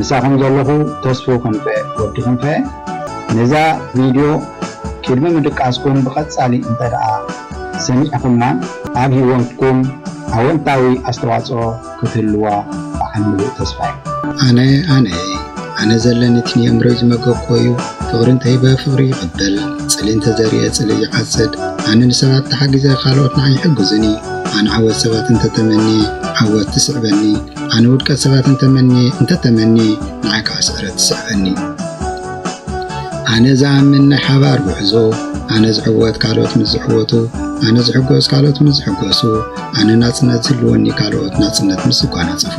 ምሳኹም ዘለኹ ተስፉ ክንፈ ወዲ ክንፈ። ነዛ ቪድዮ ቅድሚ ምድቃስኩም ብቐጻሊ እንተ ደኣ ሰሚዕኩማ፣ ኣብ ህይወትኩም ኣወንታዊ ኣስተዋጽኦ ክትህልዋ በዓል ምሉእ ተስፋ እየ። ኣነ፣ ኣነ እየ። ኣነ ዘለኒ እቲ ንየምሮይ ዝመገብኮ እዩ። ፍቕሪ እንተሂበ ፍቕሪ ይቕበል። ጽልኢ እንተዘሪኤ ጽልኢ ይዓጽድ። ኣነ ንሰባት ተሓጊዘ ካልኦት ንዓይ ይሕግዙኒ። ኣነ ዓወት ሰባት እንተተመንየ ዓወት ትስዕበኒ። ኣነ ውድቀት ሰባት እንተመንየ፣ እንተተመንየ ንዓይ ከዓ ስዕረት ትስዕበኒ። ኣነ ዝኣምን ናይ ሓባር ጉዕዞ፣ ኣነ ዝዕወት ካልኦት ምስ ዝዕወቱ፣ ኣነ ዝሕጎስ ካልኦት ምስ ዝሕጎሱ፣ ኣነ ናጽነት ዝህልወኒ ካልኦት ናጽነት ምስ ዝጓናጸፉ።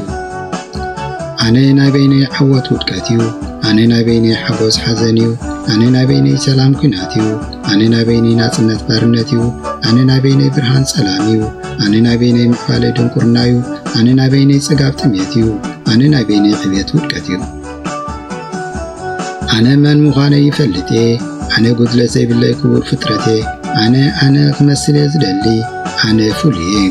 ኣነ ናይ በይነይ ዓወት ውድቀት እዩ፣ ኣነ ናይ በይነይ ሓጎስ ሓዘን እዩ፣ ኣነ ናይ በይነይ ሰላም ኲናት እዩ፣ ኣነ ናይ በይነይ ናጽነት ባርነት እዩ፣ ኣነ ናይ በይነይ ብርሃን ጸላም እዩ፣ ኣነ ናይ በይነይ ምዕባለ ድንቁርና እዩ፣ ኣነ ናይ በይነይ ጽጋብ ጥሜት እዩ፣ ኣነ ናይ በይነይ ዕቤት ውድቀት እዩ። ኣነ መን ምዃነይ ይፈልጥ እየ። ኣነ ጉድለት ዘይብለይ ክቡር ፍጥረት እየ። ኣነ፣ ኣነ ክመስል እየ ዝደሊ። ኣነ ፍሉይ እየ።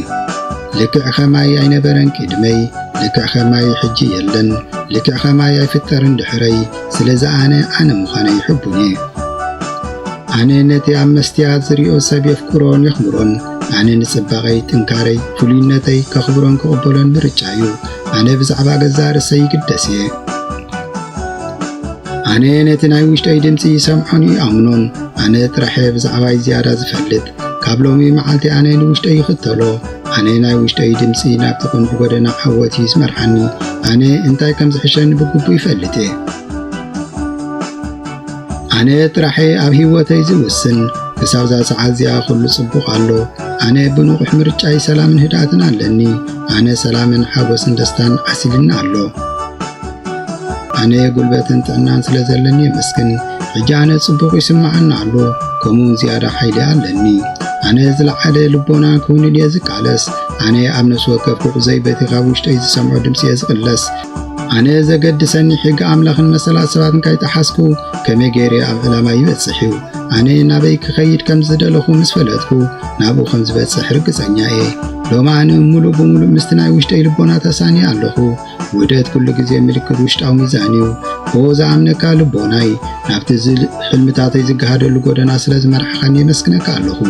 ልክዕ ከማይ ኣይነበረን ቅድመይ፣ ልክዕ ከማይ ሕጂ የለን፣ ልክዕ ከማይ ኣይፍጠርን ድሕረይ። ስለዚ ኣነ፣ ኣነ ምዃነይ ሕቡን እየ። ኣነ ነቲ ኣብ መስትያት ዝሪኦ ሰብ የፍቅሮን የኽብሮን። ኣነ ንጽባቐይ፣ ጥንካረይ፣ ፍሉይነተይ ከኽብሮን ክቕበሎን ምርጫ እዩ። ኣነ ብዛዕባ ገዛእ ርእሰይ ይግደስ እየ። ኣነ ነቲ ናይ ውሽጠይ ድምጺ ይሰምዖን ይኣምኖን። ኣነ ጥራሕ እየ ብዛዕባይ ዝያዳ ዝፈልጥ። ካብ ሎሚ መዓልቲ ኣነ ንውሽጠይ ይኽተሎ። ኣነ ናይ ውሽጠይ ድምጺ ናብቲ ቅኑዕ ጎደና ዓወት እዩ ዝመርሓኒ። ኣነ እንታይ ከም ዝሕሸኒ ብግቡእ ይፈልጥ እየ። ኣነ ጥራሕ እየ ኣብ ህይወተይ ዝውስን። ክሳብ እዛ ሰዓት እዚኣ ኩሉ ጽቡቕ ኣሎ። ኣነ ብንቑሕ ምርጫይ ሰላምን ህድኣትን ኣለኒ። ኣነ ሰላምን ሓጎስን ደስታን ዓሲልኒ ኣሎ። ኣነ ጉልበትን ጥዕናን ስለ ዘለኒ የመስግን። ሕጂ ኣነ ጽቡቕ ይስምዓኒ ኣሎ፣ ከምኡውን ዝያዳ ሓይሊ ኣለኒ። ኣነ ዝለዓለ ልቦና ክውንን እየ ዝቃለስ። ኣነ ኣብ ነፍሲ ወከፍ ጉዕዞይ በቲ ካብ ውሽጠይ ዝሰምዖ ድምጺ እየ ዝቕለስ። ኣነ ዘገድሰኒ ሕጊ ኣምላኽን መሰላት ሰባትን ካይጠሓስኩ፣ ከመይ ገይረ ኣብ ዕላማ ይበጽሕ እዩ? ኣነ ናበይ ክኸይድ ከም ዝደለኹ ምስ ፈለጥኩ፣ ናብኡ ከም ዝበጽሕ ርግጸኛ እየ። ሎሚ ኣነ ምሉእ ብምሉእ ምስቲ ናይ ውሽጠይ ልቦና ተሳንየ ኣለኹ። ውህደት ኩሉ ግዜ ምልክት ውሽጣዊ ሚዛን እዩ። ኦ ዝኣምነካ ልቦናይ፣ ናብቲ ዝል-፣ ሕልምታተይ ዝገሃደሉ ጎደና ስለ ዝመርሓኻኒ የመስግነካ ኣለኹ።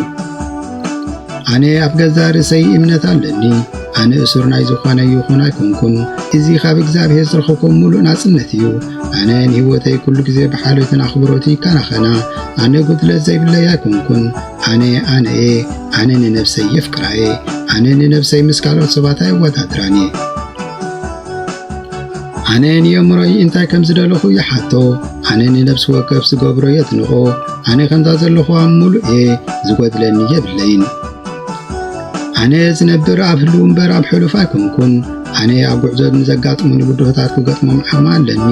ኣነ ኣብ ገዛእ ርእሰይ እምነት ኣለኒ። ኣነ እሱር ናይ ዝኾነ ይኹን ኣይኮንኩን። እዚ ካብ እግዚኣብሔር ዝረኸብኩ ምሉእ ናጽነት እዩ። ኣነ ንህይወተይ ኩሉ ግዜ ብሓልዮትን ኣኽብሮትን ይከናኸና። ኣነ ጉድለት ዘይብለይ ኣይኮንኩን። ኣነ ኣነ እየ። ኣነ ንነብሰይ የፍቅራ እየ። ኣነ ንነብሰይ ምስ ካልኦት ሰባት ኣየወዳድራን እየ። ኣነ ንየምሮይ እንታይ ከም ዝደለኹ ይሓቶ። ኣነ ንነብሲ ወከፍ ዝገብሮ የድንቖ። ኣነ ከምዛ ዘለኹዋ ምሉእ እየ፣ ዝጎድለኒ የብለይን። ኣነ ዝነብር ኣብ ህልው እምበር ኣብ ሕሉፍ ኣይኮንኩን። ኣነ ኣብ ጉዕዞ ንዘጋጥሙኒ ብድሆታት ክገጥሞም ዓቕሚ ኣለኒ።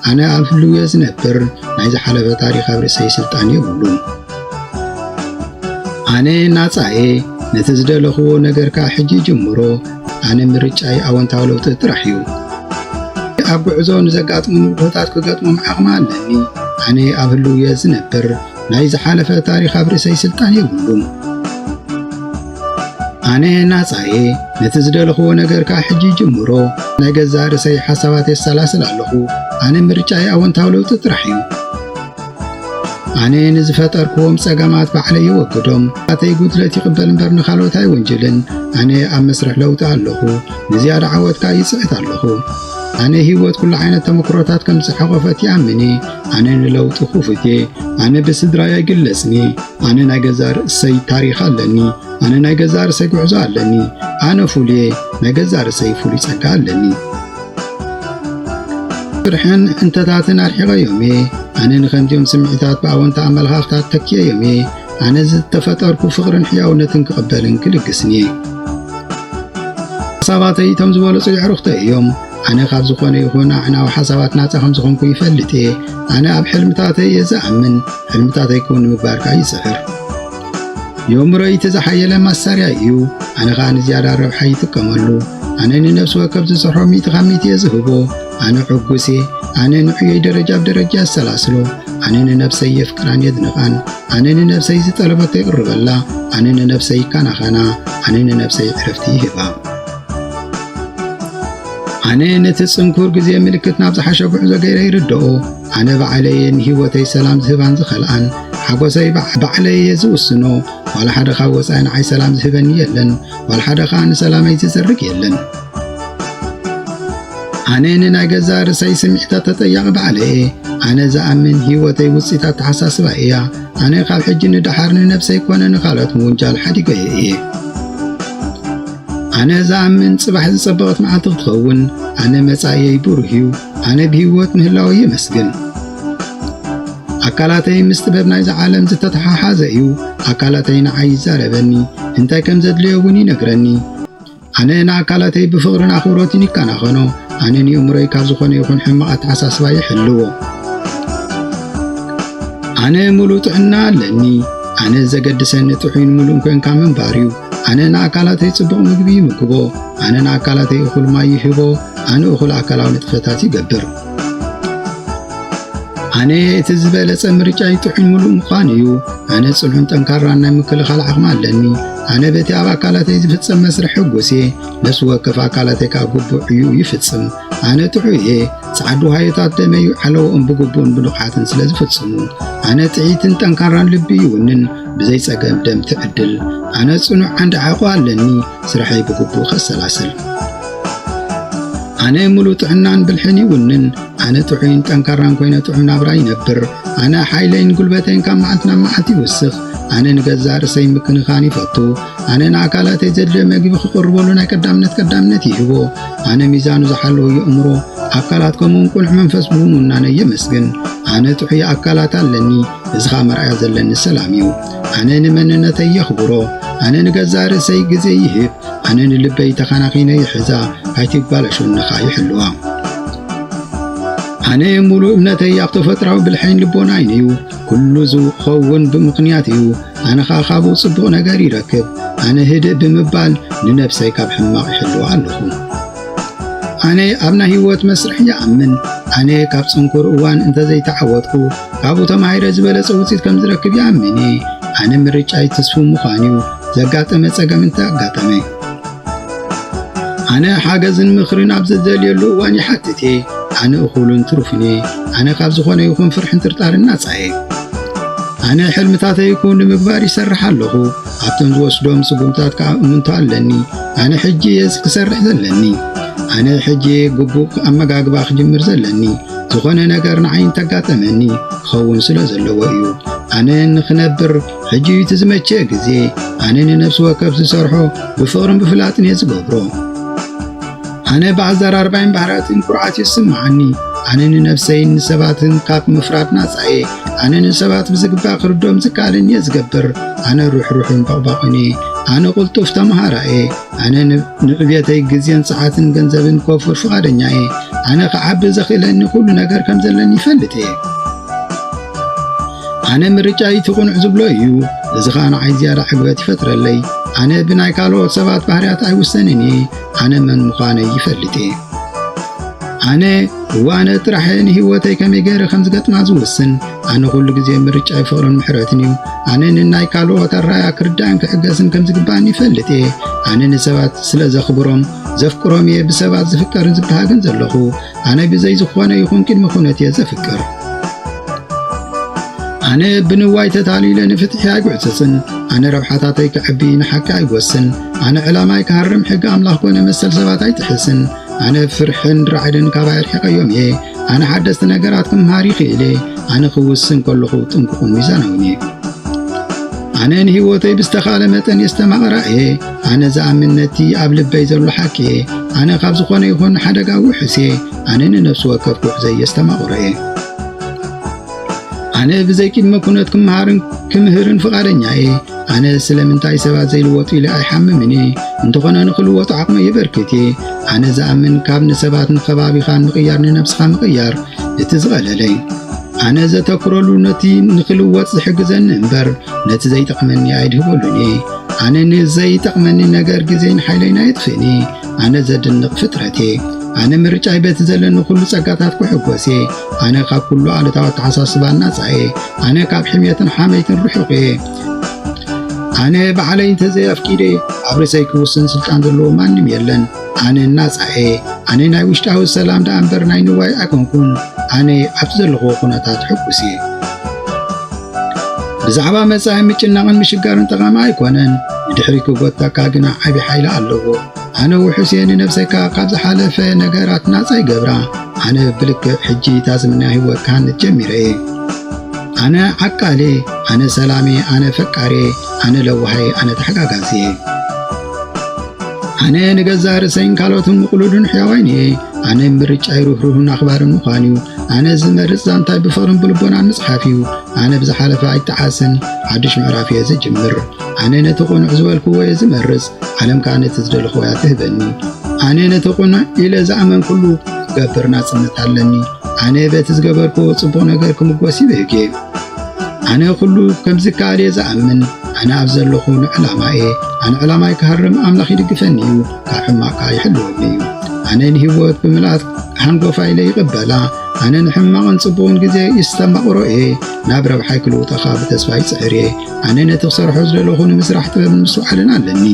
ኣነ ኣብ ህልው እየ ዝነብር። ናይ ዝሓለፈ ታሪኽ ኣብ ርእሰይ ስልጣን የብሉን። ኣነ ናጻ እየ። ነቲ ዝደለኽዎ ነገር ከኣ ሕጂ ይጅምሮ። ኣነ ምርጫይ ኣወንታዊ ለውጢ ጥራሕ እዩ። ኣብ ጉዕዞ ንዘጋጥሙኒ ብድሆታት ክገጥሞም ዓቕሚ ኣለኒ። ኣነ ኣብ ህልው እየ ዝነብር። ናይ ዝሓለፈ ታሪኽ ኣብ ርእሰይ ስልጣን የብሉን። ኣነ ናጻ እየ። ነቲ ዝደለኽዎ ነገር ከኣ ሕጂ ይጅምሮ። ናይ ገዛእ ርእሰይ ሓሳባት የሰላስል ኣለኹ። ኣነ ምርጫይ ኣወንታዊ ለውጢ ጥራሕ እዩ። ኣነ ንዝፈጠርክዎም ጸገማት ባዕለይ የወግዶም። ናተይ ጉድለት ይቕበል እምበር ንኻልኦት ኣይወንጅልን። ኣነ ኣብ መስርሕ ለውጢ ኣለኹ። ንዝያዳ ዓወት ከኣ ይጽዕት ኣለኹ። ኣነ ህይወት ኩሉ ዓይነት ተመክሮታት ከም ዝሓቖፈት ይኣምን እየ። ኣነ ንለውጢ ክፉት እየ። ኣነ ብስድራይ ኣይግለጽን እየ። ኣነ ናይ ገዛእ ርእሰይ ታሪኽ ኣለኒ። ኣነ ናይ ገዛእ ርእሰይ ጉዕዞ ኣለኒ። ኣነ ፍሉይ እየ። ናይ ገዛእ ርእሰይ ፍሉይ ጸጋ ኣለኒ። ፍርሕን እንተታትን ኣርሒቐዮም እየ። ኣነ ንኸምዚኦም ስምዒታት ብኣወንታ ኣመለኻኽታት ተኪኤዮም እየ። ኣነ ዝተፈጠርኩ ፍቕርን ሕያውነትን ክቕበልን ክልግስን እየ። ሓሳባተይ እቶም ዝበለጹ የዕሩኽተይ እዮም። ኣነ ካብ ዝኾነ ይኹን ኣዕናዊ ሓሳባት ናጻ ከም ዝኾንኩ ይፈልጥ እየ። ኣነ ኣብ ሕልምታተይ እየ ዝኣምን። ሕልምታተይ ክውን ንምግባር ከኣ ይጽዕር። የእምሮይ እቲ ዝሓየለ መሳርያ እዩ። ኣነ ኸኣ ንዝያዳ ረብሓ ይጥቀመሉ። ኣነ ንነፍሲ ወከፍ ዝሰርሖ ሚእቲ ካብ ሚእቲ እየ ዝህቦ። ኣነ ዕጉስ እየ። ኣነ ንዕዮይ ደረጃ ብደረጃ የሰላስሎ። ኣነ ንነብሰይ የፍቅራን የድንቓን። ኣነ ንነብሰይ ዝጠለበቶ የቕርበላ። ኣነ ንነብሰይ ይከናኸና። ኣነ ንነብሰይ ዕረፍቲ ይህባ። ኣነ ነቲ ጽንኩር ግዜ ምልክት ናብ ዝሓሸ ጉዕዞ ገይረ ይርድኦ። ኣነ ባዕለየ ንህይወተይ ሰላም ዝህባን ዝኸልኣን፣ ሓጎሰይ ባዕ-፣ ባዕለየ ዝውስኖ። ዋላ ሓደ ካብ ወጻኢ ንዓይ ሰላም ዝህበኒ የለን፣ ዋላ ሓደ ከኣ ንሰላመይ ዝዘርግ የለን። ኣነ ንናይ ገዛእ ርእሰይ ስምዒታት ተጠያቒ ባዕለየ። ኣነ ዝኣምን ህይወተይ ውጽኢት ኣተሓሳስባ እያ። ኣነ ካብ ሕጂ ንደሓር ንነብሰይ ኮነ ንኻልኦት ምውንጃል ሓዲገዮ እየ። ኣነ ዝኣምን ጽባሕ ዝጸበቐት መዓልቲ ክትኸውን፣ ኣነ መጻኢየይ ብሩህ እዩ። ኣነ ብህይወት ምህላወይ የመስግን። ኣካላተይ ምስ ጥበብ ናይዛ ዓለም ዝተተሓሓዘ እዩ። ኣካላተይ ንዓይ ይዛረበኒ፣ እንታይ ከም ዘድልዮ እውን ይነግረኒ። ኣነ ንኣካላተይ ብፍቕርን ኣኽብሮትን ይከናኸኖ። ኣነ ንእምሮይ ካብ ዝኾነ ይኹን ሕማቕ ኣተሓሳስባ ይሕልዎ። ኣነ ምሉእ ጥዕና ኣለኒ። ኣነ ዘገድሰኒ ጥዑይን ምሉእን ኮንካ ምንባር እዩ። ኣነ ንኣካላተይ ጽቡቕ ምግቢ ይምግቦ። ኣነ ንኣካላተይ እኹል ማይ ይህቦ። ኣነ እኹል ኣካላዊ ንጥፈታት ይገብር። ኣነ እቲ ዝበለጸ ምርጫይ ጥዑይ ምሉእ ምዃን እዩ። ኣነ ጽኑዕን ጠንካራን ናይ ምክልኻል ዓቕሚ ኣለኒ። ኣነ በቲ ኣብ ኣካላተይ ዝፍጸም መስርሕ ሕጉስ እየ። ነፍሲ ወከፍ ኣካላተይ ከኣ ግቡእ ዕዩ ይፍጽም። ኣነ ጥዑይ እየ። ጸዓዱ ሃዮታት ደመይ ዓለዎኦም ብግቡእን ብንቕሓትን ስለ ዝፍጽሙ። ኣነ ጥዕይትን ጠንካራን ልቢ ይውንን። ብዘይ ጸገም ደም ትዕድል። ኣነ ጽኑዕ ዓንዲ ዓቑ ኣለኒ። ስራሐይ ብግቡእ ከሰላስል። ኣነ ምሉእ ጥዕናን ብልሕን ይውንን። ኣነ ጥዑይን ጠንካራን ኮይነ ጥዑም ናብራ ይነብር። ኣነ ሓይለይን ጉልበተይን ካብ መዓልቲ ናብ መዓልቲ ይውስኽ። ኣነ ንገዛእ ርእሰይ ምክንኻን ይፈቱ። ኣነ ንኣካላተይ ዘድልዮ መግቢ ክቕርበሉ ናይ ቀዳምነት ቀዳምነት ይህቦ። ኣነ ሚዛኑ ዝሓለወ የእምሮ፣ ኣካላት ከምኡውን ቅኑዕ መንፈስ ብህቡናነ የመስግን። ኣነ ጥዑይ ኣካላት ኣለኒ። እዚ ኸኣ መርኣያ ዘለኒ ሰላም እዩ። ኣነ ንመንነተይ የኽብሮ። ኣነ ንገዛእ ርእሰይ ግዜ ይህብ። ኣነ ንልበይ ተኸናኺነ ይሕዛ፣ ኣይትባላሸወኒ ኸኣ ይሕልዋ። ኣነ ሙሉእ እምነተይ ኣብ ተፈጥራዊ ብልሐይን ልቦናይን እዩ። ኩሉ ዝኸውን ብምኽንያት እዩ። ኣነ ኸኣ ካብኡ ጽቡቕ ነገር ይረክብ። ኣነ ህድእ ብምባል ንነብሰይ ካብ ሕማቕ ይሕልዋ ኣለኹ። ኣነ ኣብ ናይ ህይወት መስርሕ ይኣምን። ኣነ ካብ ጽንኩር እዋን እንተዘይተዓወትኩ፣ ካብኡ ተማሂረ ዝበለጸ ውጽኢት ከም ዝረክብ ይኣምን እየ። ኣነ ምርጫይ ትስፉው ምዃን እዩ፣ ዘጋጠመ ጸገም እንተ ኣጋጠመ። ኣነ ሓገዝን ምኽርን ኣብ ዝደልየሉ እዋን ይሓትት እየ። ኣነ እኹልን ትሩፍን እየ። ኣነ ካብ ዝኾነ ይኹን ፍርሕን ጥርጣርን ናጻ እየ። ኣነ ሕልምታተይ ክውን ንምግባር ይሰርሕ ኣለኹ። ኣብቶም ዝወስዶም ስጉምታት ከኣ እምንቶ ኣለኒ። ኣነ ሕጂ እየ ክሰርሕ ዘለኒ። ኣነ ሕጂ እየ ግቡእ ኣመጋግባ ክጅምር ዘለኒ። ዝኾነ ነገር ንዓይ እንተጋጠመኒ ክኸውን ስለ ዘለዎ እዩ። ኣነ ንኽነብር ሕጂ እዩ እቲ ዝመቸአ ግዜ። ኣነ ንነፍሲ ወከፍ ዝሰርሖ ብፍቕርን ብፍላጥን እየ ዝገብሮ። ኣነ ብኣዘራርባይን ባህርያትን ኩርዓት ይስምዓኒ። ኣነ ንነፍሰይን ንሰባትን ካብ ምፍራድ ናጻ እየ። ኣነ ንሰባት ብዝግባእ ክርድኦም ዝከኣለኒ እየ ዝገብር። ኣነ ርሕሩሕን በቕባቕን እየ። ኣነ ቅልጡፍ ተመሃራይ እየ። ኣነ ን-፣ ንዕብየተይ ግዜን ሰዓትን ገንዘብን ከውፍር ፍቓደኛ እየ። ኣነ ክዓቢ ዘኽእለኒ ኩሉ ነገር ከም ዘለኒ ይፈልጥ እየ። ኣነ ምርጫይ እቲ ቅኑዕ ዝብሎ እዩ። እዚ ኸኣ ንዓይ ዝያዳ ዕግበት ይፈጥረለይ። ኣነ ብናይ ካልኦት ሰባት ባህርያት ኣይውሰንን እየ። ኣነ መን ምዃነይ ይፈልጥ እየ። ኣነ እዋነ ጥራሕ እየ ንህይወተይ ከመይ ገይረ ከም ዝገጥማ ዝውስን። ኣነ ኩሉ ግዜ ምርጫይ ፍቕርን ምሕረትን እዩ። ኣነ ንናይ ካልኦት ኣረኣእያ ክርዳእን ክዕገስን ከም ዝግባእኒ ይፈልጥ እየ። ኣነ ንሰባት ስለ ዘኽብሮም፣ ዘፍቅሮም እየ ብሰባት ዝፍቀርን ዝበሃግን ዘለኹ። ኣነ ብዘይ ዝኾነ ይኹን ቅድመ ኩነት እየ ዘፍቅር። ኣነ ብንዋይ ተታሊለ ንፍትሒ ኣይጉዕጽጽን። ኣነ ረብሓታተይ ከዕቢ ንሓቂ ኣይጎስን። ኣነ ዕላማይ ክሃርም ሕጊ ኣምላኽ ኮነ መሰል ሰባት ኣይጥሕስን። ኣነ ፍርሕን ራዕድን ካባይ ኣርሒቐዮም እየ። ኣነ ሓደስቲ ነገራት ክምሃር ይኽእል እየ። ኣነ ክውስን ከለኹ ጥንቁቕን ሚዛናውን እየ። ኣነ ንህይወተይ ብዝተኻእለ መጠን የስተማቕራ እየ። ኣነ ዝኣምን ነቲ ኣብ ልበይ ዘሎ ሓቂ እየ። ኣነ ካብ ዝኾነ ይኹን ሓደጋ ውሑስ እየ። ኣነ ንነፍሲ ወከፍ ጉዕዘይ የስተማቕሮ እየ። ኣነ ብዘይ ቅድመ ኩነት ክምሃርን ክምህርን ፍቓደኛ እየ። ኣነ ስለምንታይ ሰባት ዘይልወጡ ኢለ ኣይሓምምን እየ። እንተኾነ ንኽልወጡ ዓቕመይ የበርክት እየ። ኣነ ዝኣምን ካብ ንሰባት ንኸባቢኻን ምቕያር ንነብስኻ ምቕያር እቲ ዝቐለለ እዩ። ኣነ ዘተኩረሉ ነቲ ንኽልወጥ ዝሕግዘኒ እምበር ነቲ ዘይጠቕመኒ ኣይድህበሉን እየ። ኣነ ንዘይጠቕመኒ ነገር ግዜን ሓይለይን ኣየጥፍእን እየ። ኣነ ዘድንቕ ፍጥረት እየ። ኣነ ምርጫይ በቲ ዘለኒ ኩሉ ጸጋታት ክሕጎስ እየ። ኣነ ካብ ኩሉ ኣሉታዊ ኣተሓሳስባ ናጻ እየ። ኣነ ካብ ሕሜትን ሓመይትን ርሑቕ እየ። ኣነ ባዕለይ እንተዘይ ኣፍቂደ ኣብ ርእሰይ ክውስን ስልጣን ዘለዎ ማንም የለን። ኣነ ናጻ እየ። ኣነ ናይ ውሽጣዊ ሰላም ደኣ እምበር ናይ ንዋይ ኣይኮንኩን። ኣነ ኣብቲ ዘለኹዎ ኩነታት ሕጉስ እየ። ብዛዕባ መጻኢ ምጭናቕን ምሽጋርን ጠቓሚ ኣይኮነን። ንድሕሪት ክጎትተካ ግና ዓቢ ሓይሊ ኣለዎ። ኣነ ውሑስ እየ፣ ንነብሰይ ከኣ ካብ ዝሓለፈ ነገራት ናጻ ይገብራ። ኣነ ብልክዕ ሕጂ እታ ዝምነያ ህይወት ክሃንጽ ጀሚረ እየ። ኣነ ዓቃል እየ፣ ኣነ ሰላም እየ፣ ኣነ ፈቃር እየ፣ ኣነ ለዋህ እየ፣ ኣነ ተሓጋጋዚ እየ። ኣነ ንገዛእ ርእሰይን ካልኦትን ምቕሉልን ሕያዋይን እየ። ኣነ ምርጫይ ርህሩህን ኣኽባርን ምዃን እዩ። ኣነ ዝመርጽ ዛንታይ ብፍቕርን ብልቦናን ምጽሓፍ እዩ። ኣነ ብዝሓለፈ ኣይጠዓስን፣ ሓድሽ ምዕራፍ እየ ዝጅምር። ኣነ ነቲ ቅኑዕ ዝበልክዎ እየ ዝመርጽ፣ ዓለም ከኣ ነቲ ዝደለኽዎ እያ ትህበኒ። ኣነ ነቲ ቅኑዕ ኢለ ዝኣመንኩሉ ክገብር ናጽነት ኣለኒ። ኣነ በቲ ዝገበርክዎ ጽቡቕ ነገር ክምጎስ ይብህግ እየ። ኣነ ኩሉ ከም ዝከኣል እየ ዝኣምን። ኣነ ኣብ ዘለኹ ንዕላማ እየ። ኣነ ዕላማይ ክሃርም ኣምላኽ ይድግፈኒ እዩ፣ ካብ ሕማቕ ከኣ ይሕልወኒ እዩ። ኣነ ንህይወት ብምልኣት ሃንጎፋ ኢለ ይቕበላ። ኣነ ንሕማቕን ጽቡቕን ግዜ ይስተማቕሮ እየ። ናብ ረብሓይ ክልውጦ ከኣ ብተስፋ ይጽዕር እየ። ኣነ ነቲ ክሰርሖ ዝደለኹ ንምስራሕ ጥበብን ምስትውዓልን ኣለኒ።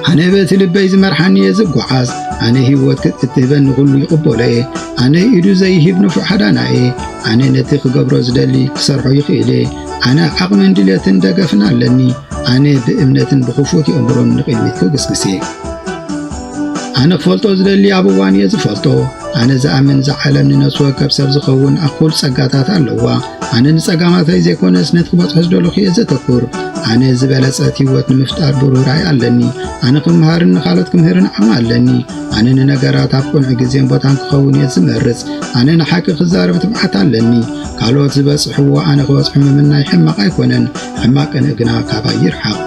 ኣነ በቲ ልበይ ዝመርሓኒ እየ ዝጓዓዝ። ኣነ ህይወት እትህበኒ ኩሉ ይቕበሎ እየ። ኣነ ኢዱ ዘይህብ ንፉዕ ሓዳና እየ። ኣነ ነቲ ክገብሮ ዝደሊ ክሰርሖ ይኽእል እየ። ኣነ ዓቕምን ድልየትን ደገፍን ኣለኒ። ኣነ ብእምነትን ብኽፉት የእምሮን ንቕድሚት ክግስግስ እየ። ኣነ ክፈልጦ ዝደሊ ኣብ እዋን እየ ዝፈልጦ። ኣነ ዝኣምን እዛ ዓለም ንነፍሲ ወከፍ ሰብ ዝኸውን እኹል ጸጋታት ኣለዋ። ኣነ ንጸጋማተይ ዘይኮነስ ነቲ ክበጽሖ ዝደለኹ እየ ዘተኩር። ኣነ ዝበለጸት ህይወት ንምፍጣር ብሩህ ራእይ ኣለኒ። ኣነ ክምሃርን ንኻልኦት ክምህርን ዓቕሚ ኣለኒ። ኣነ ንነገራት ኣብ ቅኑዕ ግዜን ቦታን ክኸውን እየ ዝመርጽ። ኣነ ንሓቂ ክዛረብ ትብዓት ኣለኒ። ካልኦት ዝበጽሕዎ ኣነ ክበጽሖ ምምናይ ሕማቕ ኣይኮነን፣ ሕማቕ ቅንኢ ግና ካባይ ይርሓቕ።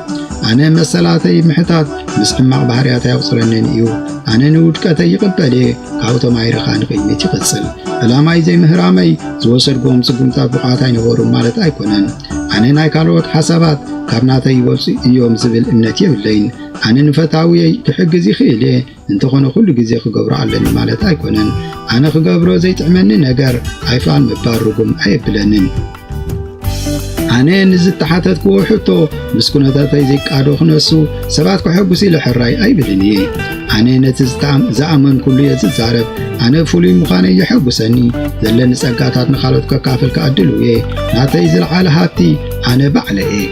ኣነ መሰላተይ ምሕታት ምስ ሕማቕ ባህርያተይ ኣይቑጽረንን እዩ። ኣነ ንውድቀተይ ይቕበል እየ፣ ካብኡ ተማሂረ ኸኣ ንቕድሚት ይቕጽል። ዕላማይ ዘይምህራመይ ዝወሰድዎም ስጉምታት ብቑዓት ኣይነበሩን ማለት ኣይኮነን። ኣነ ናይ ካልኦት ሓሳባት ካብ ናተይ ይበልጹ እዮም ዝብል እምነት የብለይን። ኣነ ንፈታውየይ ክሕግዝ ይኽእል እየ፣ እንተኾነ ኩሉ ግዜ ክገብሮ ኣለኒ ማለት ኣይኮነን። ኣነ ክገብሮ ዘይጥዕመኒ ነገር ኣይፋል ምባል ርጉም ኣየብለንን። ኣነ ንዝተሓተትክዎ ሕቶ ምስ ኩነታተይ ዘይቃዶ ክነሱ ሰባት ከሐጉስ ኢለ ሕራይ ኣይብልን እየ። ኣነ ነቲ ዝታም-፣ ዝኣመንኩሉ እየ ዝዛረብ። ኣነ ፍሉይ ምዃነይ የሐጉሰኒ። ዘለኒ ጸጋታት ንኻልኦት ከካፍል ከኣ ድሉው እየ። ናተይ ዝለዓለ ሃብቲ ኣነ ባዕለይ እየ።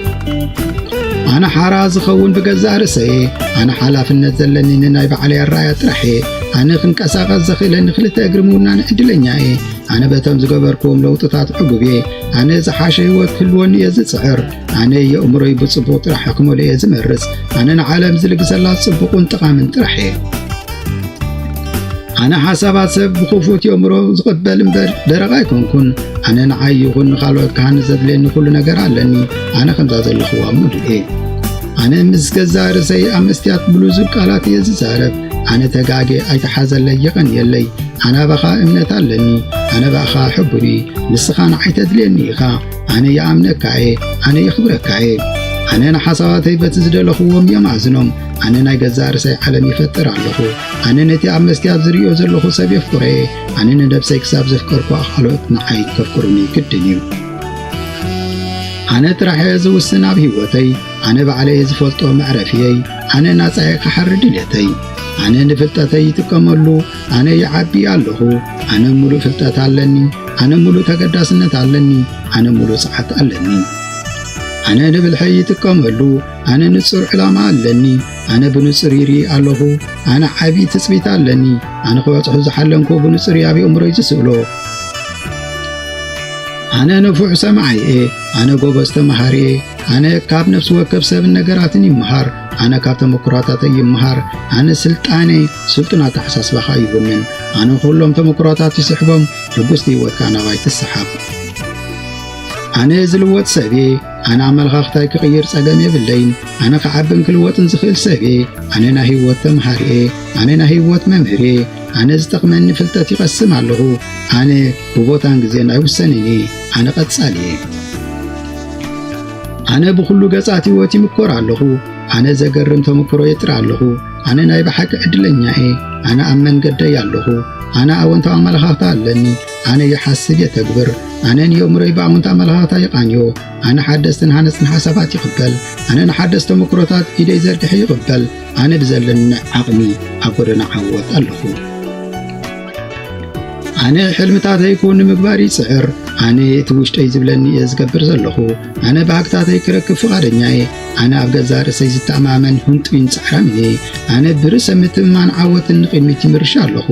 ኣነ ሓራ ዝኸውን ብገዛእ ርእሰይ እየ። ኣነ ሓላፍነት ዘለኒ ንናይ ባዕለይ ኣረኣእያ ጥራሕ እየ። ኣነ ክንቀሳቐስ ዘኽእለኒ ክልተ እግሪ ምውናን ዕድለኛ እየ። ኣነ በቶም ዝገበርክዎም ለውጥታት ዕጉብ እየ። ኣነ ዝሓሸ ህይወት ክህልወኒ እየ ዝጽዕር። ኣነ የእምሮይ ብጽቡቕ ጥራሕ ክመልኦ እየ ዝመርጽ። ኣነ ንዓለም ዝልግሰላ ጽቡቕን ጠቓምን ጥራሕ እየ። ኣነ ሓሳባት ሰብ ብኽፉት የእምሮ ዝቕበል እምበር ደረቕ ኣይኮንኩን። ኣነ ንዓይ ይኹን ንኻልኦት ክሃንጽ ዘድልየኒ ኩሉ ነገር ኣለኒ። ኣነ ከምዛ ዘለኽዋ ምሉእ እየ። ኣነ ምስ ገዛእ ርእሰይ ኣብ መስትያት ብልዙብ ቃላት እየ ዝዛረብ። ኣነ ተጋጌ ኣይትሓዘለይ፣ የቐንየለይ። ኣነ ኣባኻ እምነት ኣለኒ። ኣነ ብኣኻ ሕቡን እየ። ንስኻ ንዓይ ተድልየኒ ኢኻ። ኣነ ይኣምነካ እየ። ኣነ የኽብረካ እየ። ኣነ ንሓሳባተይ በቲ ዝደለኽዎም እየ መኣዝኖም። ኣነ ናይ ገዛእ ርእሰይ ዓለም ይፈጥር ኣለኹ። ኣነ ነቲ ኣብ መስትያት ዝርእዮ ዘለኹ ሰብ የፍቅሮ እየ። ኣነ ንነብሰይ ክሳብ ዘፍቀርኩ ካልኦት ንዓይ ከፍቅሩኒ ግድን እዩ። ኣነ ጥራሕ እየ ዝውስን ኣብ ህይወተይ። ኣነ ባዕለይ እየ ዝፈልጦ መዕረፍየይ። ኣነ ናጻ እየ ክሓሪ ድልየተይ። ኣነ ንፍልጠተይ ይጥቀመሉ። ኣነ ይዓቢ ኣለኹ። ኣነ ሙሉእ ፍልጠት ኣለኒ። ኣነ ሙሉእ ተገዳስነት ኣለኒ። ኣነ ሙሉእ ጸዓት ኣለኒ። ኣነ ንብልሐይ ይጥቀመሉ። ኣነ ንጹር ዕላማ ኣለኒ። ኣነ ብንጹር ይርኢ ኣለኹ። ኣነ ዓቢ ትጽቢት ኣለኒ። ኣነ ክበጽሖ ዝሓለምኩ ብንጹር እየ ኣብ ኣእምሮይ ዝስእሎ። ኣነ ንፉዕ ሰማዓይ እየ። ኣነ ጎበዝ ተማሃሪ እየ። ኣነ ካብ ነፍሲ ወከፍ ሰብን ነገራትን ይመሃር። ኣነ ካብ ተመክሮታተይ ይመሃር። ኣነ ስልጣነ ስልጡን ኣተሓሳስባ ኸኣ ይውንን። ኣነ ኩሎም ተመክሮታት ይስሕቦም፣ ሕጉስቲ ህይወት ከኣ ናባይ ትሰሓብ። ኣነ ዝልወጥ ሰብ እየ። ኣነ ኣመለኻኽታይ ክቕይር ጸገም የብለይን። ኣነ ክዓብን ክልወጥን ዝኽእል ሰብ እየ። ኣነ ናይ ህይወት ተምሃሪ እየ። ኣነ ናይ ህይወት መምህር እየ። ኣነ ዝጠቕመኒ ፍልጠት ይቐስም ኣለኹ። ኣነ ብቦታን ግዜን ኣይውሰንን እየ። ኣነ ቀጻሊ እየ። ኣነ ብኹሉ ገጻት ህይወት ይምኮር ኣለኹ። ኣነ ዘገርም ተመክሮ የጥሪ ኣለኹ። ኣነ ናይ ብሓቂ ዕድለኛ እየ። ኣነ ኣብ መንገደይ ኣለኹ። ኣነ ኣወንታዊ ኣመለኻኽታ ኣለኒ። ኣነ ይሓስብ የተግብር። ኣነ ንየእምሮይ ብኣወንታ ኣመለኻኽታ ይቓንዮ። ኣነ ሓደስትን ሃነጽትን ሓሳባት ይቕበል። ኣነ ንሓደስቲ ተመክሮታት ኢደይ ዘርጊሐ ይቕበል። ኣነ ብዘለኒ ዓቕሚ ኣብ ጎደና ዓወት ኣለኹ። ኣነ ሕልምታተይ ክውን ንምግባር ይጽዕር። ኣነ እቲ ውሽጠይ ዝብለኒ እየ ዝገብር ዘለኹ። ኣነ ባህግታተይ ክረክብ ፍቓደኛ እየ። ኣነ ኣብ ገዛእ ርእሰይ ዝተኣማመን ህንጡይን ጻዕራምን እየ። ኣነ ብርእሰ ምትእምማን ዓወትን ንቕድሚት ይምርሽ ኣለኹ።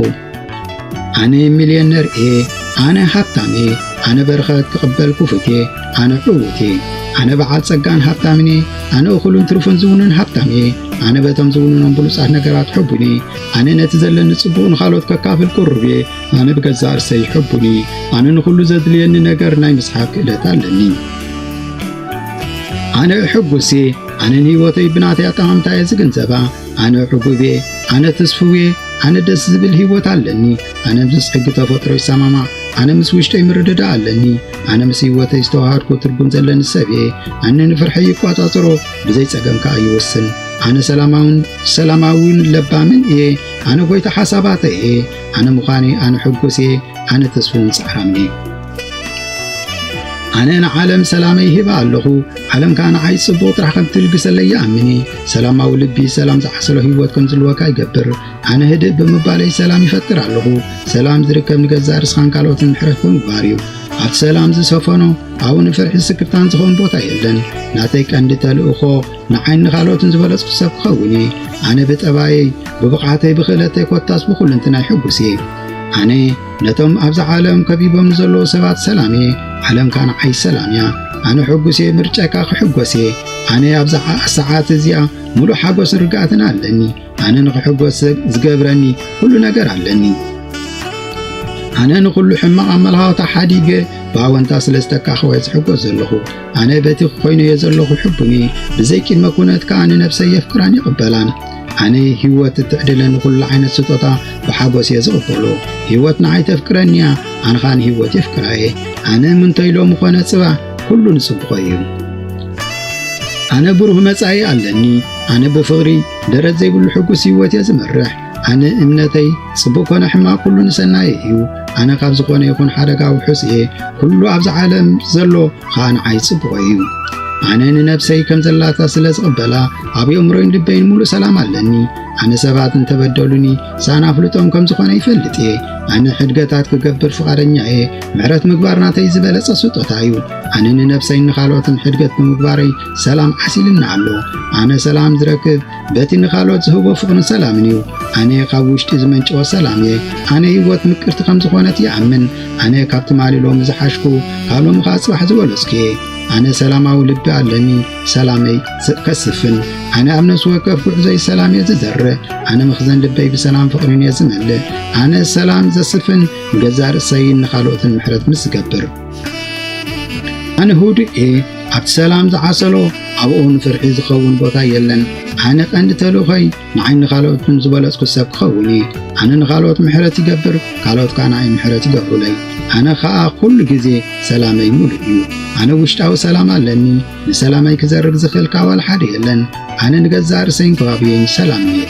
ኣነ ሚልዮነር እየ። ኣነ ሃብታም እየ። ኣነ በረኸት ክቕበል ክፉት እየ። ኣነ ዕዉት እየ። ኣነ በዓል ጸጋን ሃብታምን እየ። ኣነ እኹልን ትሩፍን ዝውንን ሃብታም እየ። ኣነ በቶም ዝውንኖም ብሉጻት ነገራት ሕቡን እየ። ኣነ ነቲ ዘለኒ ጽቡቕ ንኻልኦት ከካፍል ቅሩብ እየ። ኣነ ብገዛእ ርእሰይ ሕቡን እየ። ኣነ ንኹሉ ዘድልየኒ ነገር ናይ ምስሓብ ክእለት ኣለኒ። ኣነ ሕጉስ እየ። ኣነ ንህይወተይ ብናተይ ኣጠማምታ እየ ዝግንዘባ። ኣነ ዕጉብ እየ። ኣነ ትስፉው እየ። ኣነ ደስ ዝብል ህይወት ኣለኒ። ኣነ ምስ ሕጊ ተፈጥሮ ይሰማማዕ። ኣነ ምስ ውሽጠይ ምርድዳእ ኣለኒ። ኣነ ምስ ህይወተይ ዝተዋሃድኩ ትርጉም ዘለኒ ሰብ እየ። ኣነ ንፍርሐይ ይቋጻጸሮ፣ ብዘይ ጸገም ከኣ ይውስን። ኣነ ሰላማውን፣ ሰላማውን ለባምን እየ። ኣነ ጎይታ ሓሳባተይ እየ። ኣነ ምዃነይ ኣነ ሕጉስ እየ። ኣነ ተስፉን ጻዕራምን እየ። ኣነ ንዓለም ሰላመይ ይህባ ኣለኹ፣ ዓለም ከኣ ንዓይ ጽቡቕ ጥራሕ ከም ትልግሰለይ ይኣምን እየ። ሰላማዊ ልቢ ሰላም ዝዓሰሎ ህይወት ከም ዝህልወካ ይገብር። ኣነ ህድእ ብምባለይ ሰላም ይፈጥር ኣለኹ። ሰላም ዝርከብ ንገዛእ ርእስኻን ካልኦትን ምሕረት ብምግባር እዩ። ኣብቲ ሰላም ዝሰፈኖ ኣብኡ ንፍርሒ ስክፍታን ዝኸውን ቦታ የለን። ናተይ ቀንዲ ተልእኾ ንዓይን ንኻልኦትን ዝበለጽኩ ሰብ ክኸውን እየ። ኣነ ብጠባየይ፣ ብብቕዓተይ፣ ብኽእለተይ፣ ኮታስ ብኹልንትናይ ሕጉስ እየ። ኣነ ነቶም ኣብዛ ዓለም ከቢቦም ንዘለዉ ሰባት ሰላም እየ። ዓለም ከኣ ንዓይ ሰላም እያ። ኣነ ሕጉስ እየ፣ ምርጫይ ከኣ ክሕጎስ እየ። ኣነ ኣብዛ ዓ-፣ ሰዓት እዚኣ ምሉእ ሓጎስን ርግኣትን ኣለኒ። ኣነ ንኽሕጎስ ዝገብረኒ ኩሉ ነገር ኣለኒ። ኣነ ንኹሉ ሕማቕ ኣመለኻኽታ ሓዲገ ብኣወንታ ስለ ዝተካኸወ ዝሕጎስ ዘለኹ። ኣነ በቲ ኮይነዮ ዘለኹ ሕቡን እየ። ብዘይ ቅድመ ኩነት ከኣ ንነብሰይ የፍቅራን ይቕበላን። ኣነ ህይወት እትዕድለኒ ኩሉ ዓይነት ስጦታ ብሓጎስ እየ ዝቕበሎ። ህይወት ንዓይ ተፍቅረኒ እያ፣ ኣነ ኸኣ ንህይወት የፍቅራ እየ። ኣነ ምንቶይ ሎሚ ኾነ ጽባሕ ኩሉ ንጽቡቖ እዩ። ኣነ ብሩህ መጻኢ ኣለኒ። ኣነ ብፍቕሪ ደረት ዘይብሉ ሕጉስ ህይወት እየ ዝመርሕ። ኣነ እምነተይ ጽቡቕ ኮነ ሕማቕ ኩሉ ንሰናየ እዩ። ኣነ ካብ ዝኾነ ይኹን ሓደጋ ውሑስ እየ። ኩሉ ኣብዛ ዓለም ዘሎ ኸኣ ንዓይ ጽቡቕ እዩ። ኣነ ንነብሰይ ከም ዘላታ ስለ ዝቕበላ፣ ኣብ የእምሮይን ልበይን ምሉእ ሰላም ኣለኒ። ኣነ ሰባት እንተበደሉኒ፣ ሳና ኣፍልጦም ከም ዝኾነ ይፈልጥ እየ። ኣነ ሕድገታት ክገብር ፍቓደኛ እየ። ምሕረት ምግባር ናተይ ዝበለጸ ስጦታ እዩ። ኣነ ንነብሰይን ንኻልኦትን ሕድገት ብምግባረይ ሰላም ዓሲልኒ ኣሎ። ኣነ ሰላም ዝረክብ በቲ ንኻልኦት ዝህቦ ፍቕርን ሰላምን እዩ። ኣነ ካብ ውሽጢ ዝመንጨወ ሰላም እየ። ኣነ ህይወት ምቅርቲ ከም ዝኾነት ይኣምን። ኣነ ካብ ትማሊ ሎሚ ዝሓሽኩ፣ ካብ ሎሚ ከኣ ጽባሕ ዝበለጽኩ እየ። ኣነ ሰላማዊ ልቢ ኣለኒ፣ ሰላመይ ስ-፣ ከስፍን። ኣነ ኣብ ነፍሲ ወከፍ ጉዕዞይ ሰላም እየ ዝዘርእ። ኣነ መኽዘን ልበይ ብሰላም ፍቕርን እየ ዝመልእ። ኣነ ሰላም ዘስፍን፣ ንገዛእ ርእሰይን ንኻልኦትን ምሕረት ምስ ዝገብር። ኣነ ህዱእ እየ፣ ኣብቲ ሰላም ዝዓሰሎ ኣብኡ ንፍርሒ ዝኸውን ቦታ የለን። ኣነ ቀንዲ ተልእኾይ ንዓይን ንኻልኦትን ዝበለጽኩ ሰብ ክኸውን እየ። ኣነ ንኻልኦት ምሕረት ይገብር፣ ካልኦት ከኣ ንዓይ ምሕረት ይገብሩለይ። ኣነ ኸኣ ኩሉ ግዜ ሰላመይ ምሉእ እዩ። ኣነ ውሽጣዊ ሰላም ኣለኒ። ንሰላመይ ክዘርግ ዝኽእል ከኣ ዋላ ሓደ የለን። ኣነ ንገዛእ ርእሰይን ከባብየይን ሰላም እየ።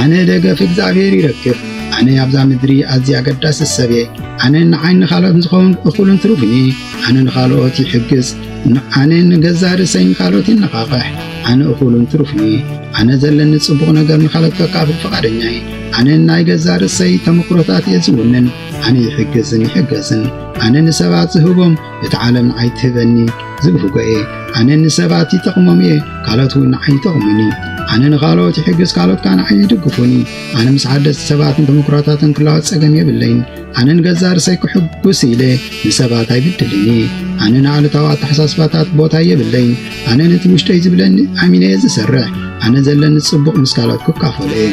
ኣነ ደገፍ እግዚኣብሔር ይረክብ። ኣነ ኣብዛ ምድሪ ኣዝየ ኣገዳሲ ሰብ እየ። ኣነ ንዓይን ንኻልኦትን ዝኸውን እኹልን ትሩፍን እየ። ኣነ ንኻልኦት ይሕግዝ። ን-፣ ኣነ ንገዛእ ርእሰይ ንኻልኦት የነቓቕሕ። ኣነ እኹልን ትሩፍን እየ። ኣነ ዘለኒ ጽቡቕ ነገር ንኻልኦት ከካፍል ፍቓደኛ እየ። ኣነ ናይ ገዛእ ርእሰይ ተመክሮታት እየ ዝውንን። ኣነ ይሕግዝን ይሕገዝን። ኣነ ንሰባት ዝህቦም፣ እታ ዓለም ንዓይ ትህበኒ ዝብህጎ እየ። ኣነ ንሰባት ይጠቕሞም እየ፣ ካልኦት እውን ንዓይ ይጠቕሙኒ። ኣነ ንኻልኦት ይሕግዝ፣ ካልኦት ከኣ ንዓይ ይድግፉኒ። ኣነ ምስ ሓደስቲ ሰባትን ተመክሮታትን ክለዋወጥ ጸገም የብለይን። ኣነ ንገዛእ ርእሰይ ክሕጉስ ኢለ ንሰባት ኣይብድልን እየ። ኣነ ንኣሉታዊ ኣተሓሳስባታት ቦታ የብለይን። ኣነ ነቲ ውሽጠይ ዝብለኒ ኣሚነ እየ ዝሰርሕ። ኣነ ዘለኒ ጽቡቕ ምስ ካልኦት ክካፈሎ እየ።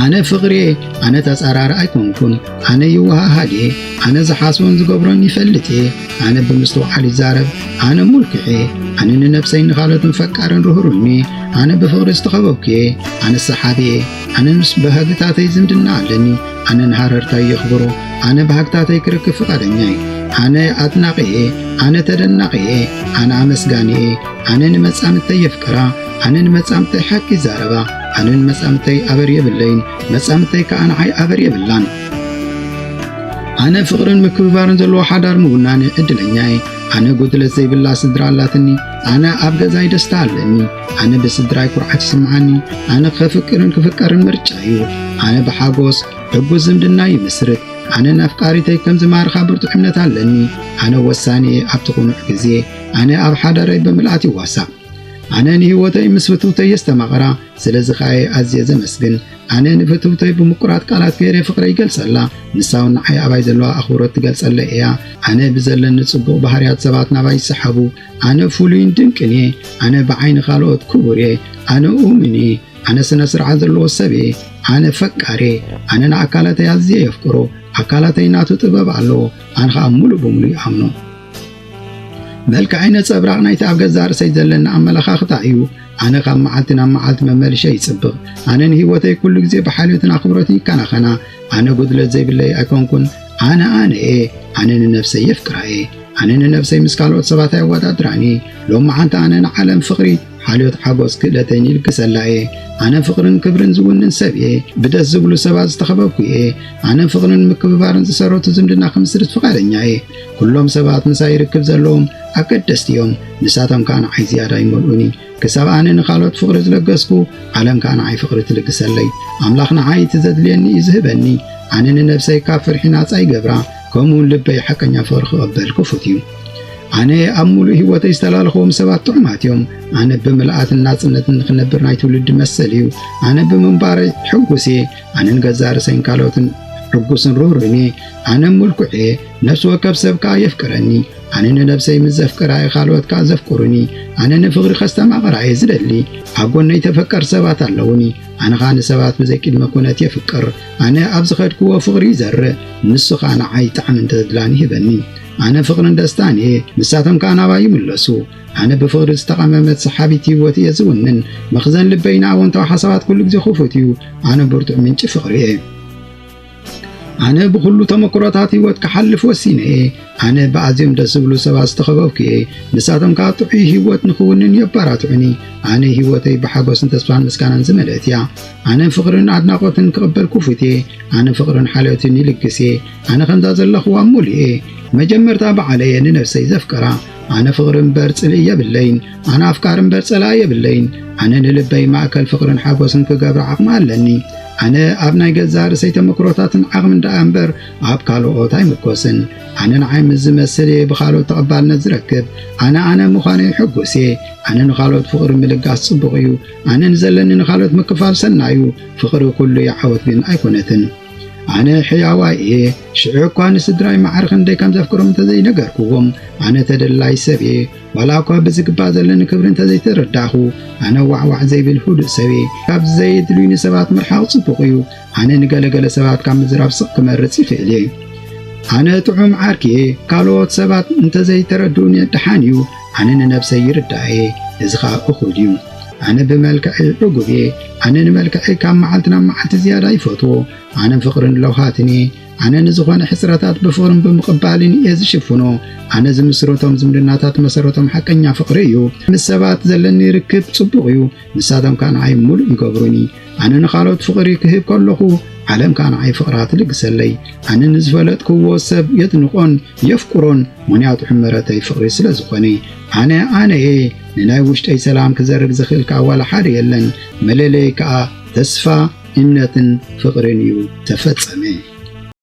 ኣነ ፍቕሪ እየ። ኣነ ተጻራሪ ኣይኮንኩን። ኣነ የዋህ ኣሃድ እየ። ኣነ ዝሓስቦን ዝገብሮን ይፈልጥ እየ። ኣነ ብምስትውዓል ይዛረብ። ኣነ ሙልክዕ እየ። ኣነ ንነብሰይን ንኻልኦትን ፈቃርን ርህሩህን እየ። ኣነ ብፍቕሪ ዝተኸበብኩ እየ። ኣነ ሰሓቢ እየ። ኣነ ምስ ባህግታተይ ዝምድና ኣለኒ። ኣነ ንሃረርታይ የኽብሮ። ኣነ ባህግታተይ ክረክብ ፍቓደኛ እየ። ኣነ ኣድናቒ እየ። ኣነ ተደናቒ እየ። ኣነ ኣመስጋኒ እየ። ኣነ ንመጻምድተይ የፍቅራ። ኣነ ንመጻምድተይ ሓቂ ይዛረባ። ኣነ ንመጻምድተይ ኣበር የብለይን፣ መጻምድተይ ከኣ ንዓይ ኣበር የብላን። ኣነ ፍቕርን ምክብባርን ዘለዎ ሓዳር ምውናን ዕድለኛ እየ። ኣነ ጉድለት ዘይብላ ስድራ ኣላትኒ። ኣነ ኣብ ገዛይ ደስታ ኣለኒ። ኣነ ብስድራይ ኩርዓት ይስምዓኒ። ኣነ ከፍቅርን ክፍቀርን ምርጫ እዩ። ኣነ ብሓጎስ ሕጉስ ዝምድና ይምስርት። ኣነ ንኣፍቃሪተይ ከም ዝማርኻ ብርቱዕ እምነት ኣለኒ። ኣነ ወሳኒ እየ ኣብቲ ቅኑዕ ግዜ። ኣነ ኣብ ሓዳረይ ብምልኣት ይዋሳእ። ኣነ ንህይወተይ ምስ ፍትውተይ የስተማቕራ። ስለዚ ኸኣ እየ ኣዝየ ዘመስግን። ኣነ ንፍትውተይ ብምቁራት ቃላት ገይረ ፍቕረይ ይገልጸላ። ንሳ እውን ንዓይ ኣባይ ዘለዋ ኣኽብሮት ትገልጸለይ እያ። ኣነ ብዘለኒ ጽቡቕ ባህርያት ሰባት ናባይ ይሰሓቡ። ኣነ ፍሉይን ድንቅን እየ። ኣነ ብዓይኒ ካልኦት ክቡር እየ። ኣነ እሙን እየ። ኣነ ስነ ስርዓት ዘለዎ ሰብ እየ። ኣነ ፈቃር እየ። ኣነ ንኣካላተይ ኣዝየ የፍቅሮ። ኣካላተይ ናቱ ጥበብ ኣለዎ። ኣነ ኸኣ ምሉእ ብምሉእ ይኣምኖ። መልክዐይ ነጸብራቕ ናይቲ ኣብ ገዛእ ርእሰይ ዘለኒ ኣመለኻኽታ እዩ። ኣነ ካብ መዓልቲ ናብ መዓልቲ መመልሸ ይጽብቕ። ኣነ ንህይወተይ ኩሉ ግዜ ብሓልዮትን ኣኽብሮትን ይከናኸና። ኣነ ጉድለት ዘይብለይ ኣይኮንኩን። ኣነ ኣነ እየ። ኣነ ንነብሰይ የፍቅራ እየ። ኣነ ንነብሰይ ምስ ካልኦት ሰባት ኣየወዳድራን እየ። ሎማዓንቲ ኣነ ንዓለም ፍቕሪ፣ ሓልዮት፣ ሓጎስ ክእለተይን ይልግሰላ እየ። ኣነ ፍቕርን ክብርን ዝውንን ሰብ እየ። ብደስ ዝብሉ ሰባት ዝተኸበብኩ እየ። ኣነ ፍቕርን ምክብባርን ዝሰረቱ ዝምድና ክምስርት ፍቓደኛ እየ። ኩሎም ሰባት ምሳይ ርክብ ዘለዎም ኣገደስቲ እዮም። ንሳቶም ከኣ ንዓይ ዝያዳ ይመልኡኒ። ክሳብ ኣነ ንኻልኦት ፍቕሪ ዝለገስኩ፣ ዓለም ከኣ ንዓይ ፍቕሪ ትልግሰለይ። ኣምላኽ ንዓይ እቲ ዘድልየኒ እዩ ዝህበኒ። ኣነ ንነብሰይ ካብ ፍርሒ ናጻ ይገብራ፣ ከምኡውን ልበይ ሓቀኛ ፍቕሪ ክቕበል ክፉት እዩ። ኣነ ኣብ ምሉእ ህይወተይ ዝተላለኽዎም ሰባት ጥዑማት እዮም። ኣነ ብምልኣትን ናጽነትን ንኽነብር ናይ ትውልዲ መሰል እዩ። ኣነ ብምንባረይ ሕጉስ እየ። ኣነ ንገዛእ ርእሰይን ካልኦትን ሕጉስን ርህሩህን እየ። ኣነ ምልኩዕ እየ። ነፍሲ ወከፍ ሰብ ከኣ የፍቅረኒ። ኣነ ንነብሰይ ምስ ዘፍቅራ እየ ካልኦት ከኣ ዘፍቅሩኒ። ኣነ ንፍቕሪ ከስተማቕራ እየ ዝደሊ። ኣብ ጎነይ ተፈቀርቲ ሰባት ኣለዉኒ። ኣነ ኸኣ ንሰባት ብዘይ ቅድመ ኩነት የፍቅር። ኣነ ኣብ ዝኸድክዎ ፍቕሪ ይዘርእ። ንሱ ኸኣ ንዓይ ጣዕምን ተድላን ይህበኒ። ኣነ ፍቕርን ደስታን እየ። ንሳቶም ከኣ ናባይ ይምለሱ። ኣነ ብፍቕሪ ዝተቐመመት ሰሓቢት ህይወት እየ ዝውንን። መኽዘን ልበይ ንኣወንታዊ ሓሳባት ኩሉ ግዜ ክፉት እዩ። ኣነ ብርቱዕ ምንጪ ፍቕሪ እየ። ኣነ ብኹሉ ተመክሮታት ህይወት ክሓልፍ ወሲነ እየ። ኣነ ብኣዝዮም ደስ ዝብሉ ሰባት ዝተኸበብኩ እየ። ንሳቶም ከኣ ጥዑይ ህይወት ንኽውንን የባራትዑኒ። ኣነ ህይወተይ ብሓጎስን ተስፋን ምስጋናን ዝመልአት እያ። ኣነ ፍቕርን ኣድናቖትን ክቕበል ክፉት እየ። ኣነ ፍቕርን ሓልዮትን ይልግስ እየ። ኣነ ከምዛ ዘለኽዋ ምሉእ እየ። መጀመርታ ባዕለይ እየ ንነብሰይ ዘፍቅራ። ኣነ ፍቕሪ እምበር ጽልኢ የብለይን። ኣነ ኣፍቃሪ እምበር ጸላኢ የብለይን። ኣነ ንልበይ ማእከል ፍቕርን ሓጎስን ክገብራ ዓቕሚ ኣለኒ። ኣነ ኣብ ናይ ገዛእ ርእሰይ ተመክሮታትን ዓቕምን ደኣ እምበር ኣብ ካልኦት ኣይምርኮስን። ኣነ ንዓይ ምስ ዝመስል እየ ብኻልኦት ተቐባልነት ዝረክብ። ኣነ ኣነ ምዃነይ ሕጉስ እየ። ኣነ ንኻልኦት ፍቕሪ ምልጋስ ጽቡቕ እዩ። ኣነ ንዘለኒ ንኻልኦት ምክፋል ሰናይ እዩ። ፍቕሪ ኩሉ እያ፣ ዓወት ግን ኣይኮነትን። ኣነ ሕያዋይ እየ። ሽዑ እኳ ንስድራይ ማዕረ ክንደይ ከም ዘፍቅሮም እንተዘይነገርክዎም፣ ኣነ ተደላይ ሰብ እየ። ዋላ እኳ ብዝግባእ ዘለኒ ክብሪ እንተዘይተረዳእኹ፣ ኣነ ዋዕዋዕ ዘይብል ህዱእ ሰብ እየ። ካብ ዘየድልዩኒ ሰባት ምርሓቕ ጽቡቕ እዩ። ኣነ ንገለገለ ሰባት ካብ ምዝራብ ስቕ ክመርጽ ይኽእል እየ። ኣነ ጥዑም ዓርኪ እየ። ካልኦት ሰባት እንተዘይተረድኡኒ ደሓን እዩ። ኣነ ንነብሰይ ይርዳእ እየ። እዚ ኸኣ እኹል እዩ። ኣነ ብመልክዐይ ዕጉብ እየ። ኣነ ንመልክዐይ ካብ መዓልቲ ናብ መዓልቲ ዝያዳ ይፈትዎ። ኣነ ፍቕርን ለውሃትን እየ። ኣነ ንዝኾነ ሕጽረታት ብፍቕርን ብምቕባልን እየ ዝሽፍኖ። ኣነ ዝምስርቶም ዝምድናታት መሰረቶም ሓቀኛ ፍቕሪ እዩ። ምስ ሰባት ዘለኒ ርክብ ጽቡቕ እዩ። ንሳቶም ከኣ ንዓይ ምሉእ ይገብሩኒ። ኣነ ንኻልኦት ፍቕሪ ክህብ ከለኹ፣ ዓለም ከኣ ንዓይ ፍቕራ ትልግሰለይ። ኣነ ንዝፈለጥክዎ ሰብ የድንቖን የፍቅሮን፣ ምኽንያቱ ሕመረተይ ፍቕሪ ስለ ዝኾነ። ኣነ ኣነ እየ። ንናይ ውሽጠይ ሰላም ክዘርግ ዝኽእል ከኣ ዋላ ሓደ የለን። መለለይ ከኣ ተስፋ፣ እምነትን ፍቕርን እዩ። ተፈጸመ።